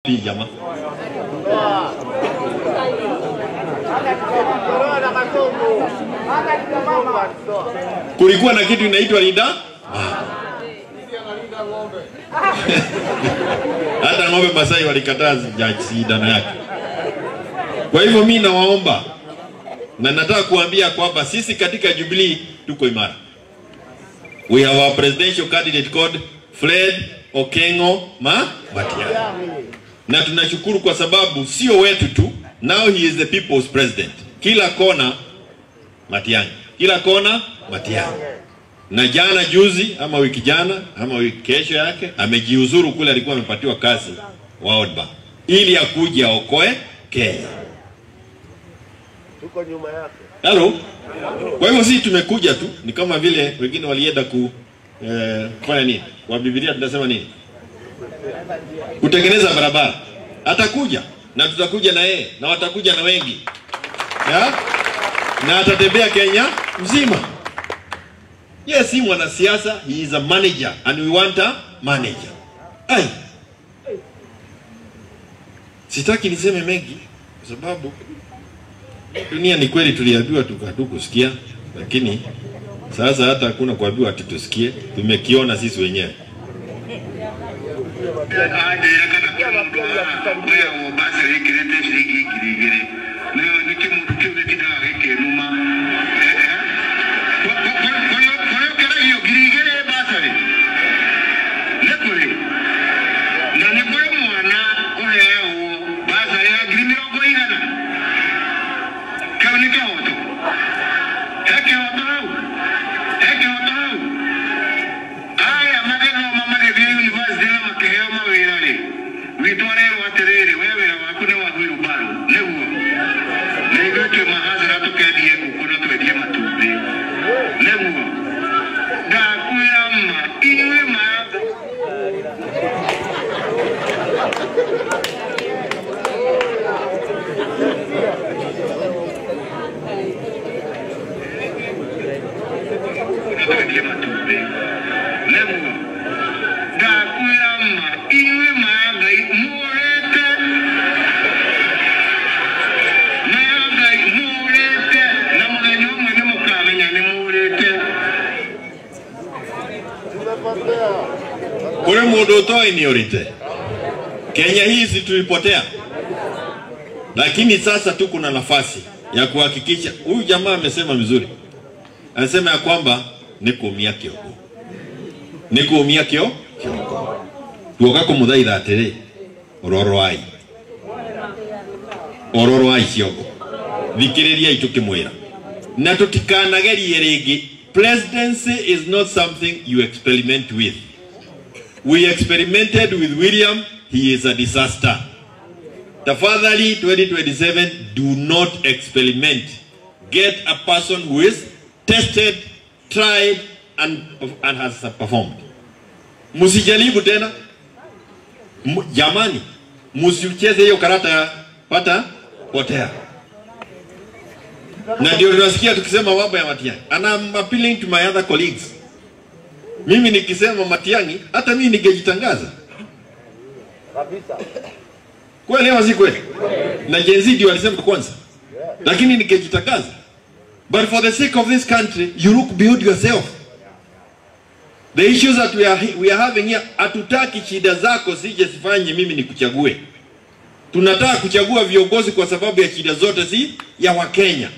Jamaa. Kulikuwa na kitu inaitwa linda hata ng'ombe Masai walikataa sindano yake. Kwa hivyo mimi nawaomba na nataka kuambia kwamba sisi katika Jubilee tuko imara. We have our presidential candidate called Fred Okengo Matiang'i. Na tunashukuru kwa sababu sio wetu tu, now he is the people's president. Kila kona Matiang'i, kila kona Matiang'i. Na jana juzi ama wiki jana ama wiki kesho yake amejiuzuru kule alikuwa amepatiwa kazi World Bank ili akuje aokoe Kenya. Tuko nyuma yake. Hello. Kwa hivyo sisi tumekuja tu, ni kama vile wengine walienda ku kufanya nini? Kwa Biblia tunasema nini? Kutengeneza barabara. Atakuja na tutakuja na yeye na watakuja na wengi. Ya? Na atatembea Kenya mzima. Yes, si mwanasiasa, he is a manager and we want a manager. Ai. Sitaki niseme mengi kwa sababu dunia ni kweli tuliambiwa tukatukusikia, lakini sasa hata hakuna kuambiwa ati tusikie, tumekiona sisi wenyewe. Kule mundu utoi ni orite. Kenya hii si tulipotea. Lakini sasa tuko na nafasi ya kuhakikisha. Huyu jamaa amesema vizuri. Anasema ya kwamba ni kuumia kioko. Ni kuumia kioko. Tuoka kumuthaitha atiri ororo ai. Ororo ai cioko. Thikiriria itukimwira. Na tutikanagerie ringi. Presidency is not something you experiment with. We experimented with William, he is a disaster. Tafadhali 2027, do not experiment. Get a person who is tested, tried, and has performed. Musijaribu tena. Jamani, musicheze hiyo karata pata potea. Na ndio tunasikia tukisema mambo ya Matiang'i. And I'm appealing to my other colleagues. Mimi nikisema Matiang'i, hata mimi ningejitangaza. Kabisa. Kweli ama si kweli? Na Gen Z ndio walisema kwanza. Lakini ningejitangaza. But for the sake of this country, you look beyond yourself. The issues that we are having here, hatutaki shida zako sije sifanye mimi nikuchague. Tunataka kuchagua viongozi kwa sababu ya shida zote si ya Wakenya.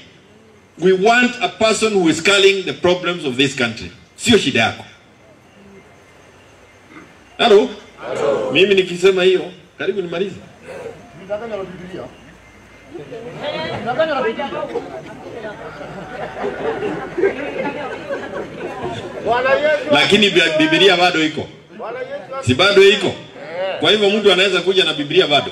We want a person who is culling the problems of this country. Sio shida yako. Hello? Hello. Mimi nikisema hiyo, karibu nimalize. Lakini Biblia bado iko. Si bado iko? Kwa hivyo mtu anaweza kuja na Biblia bado.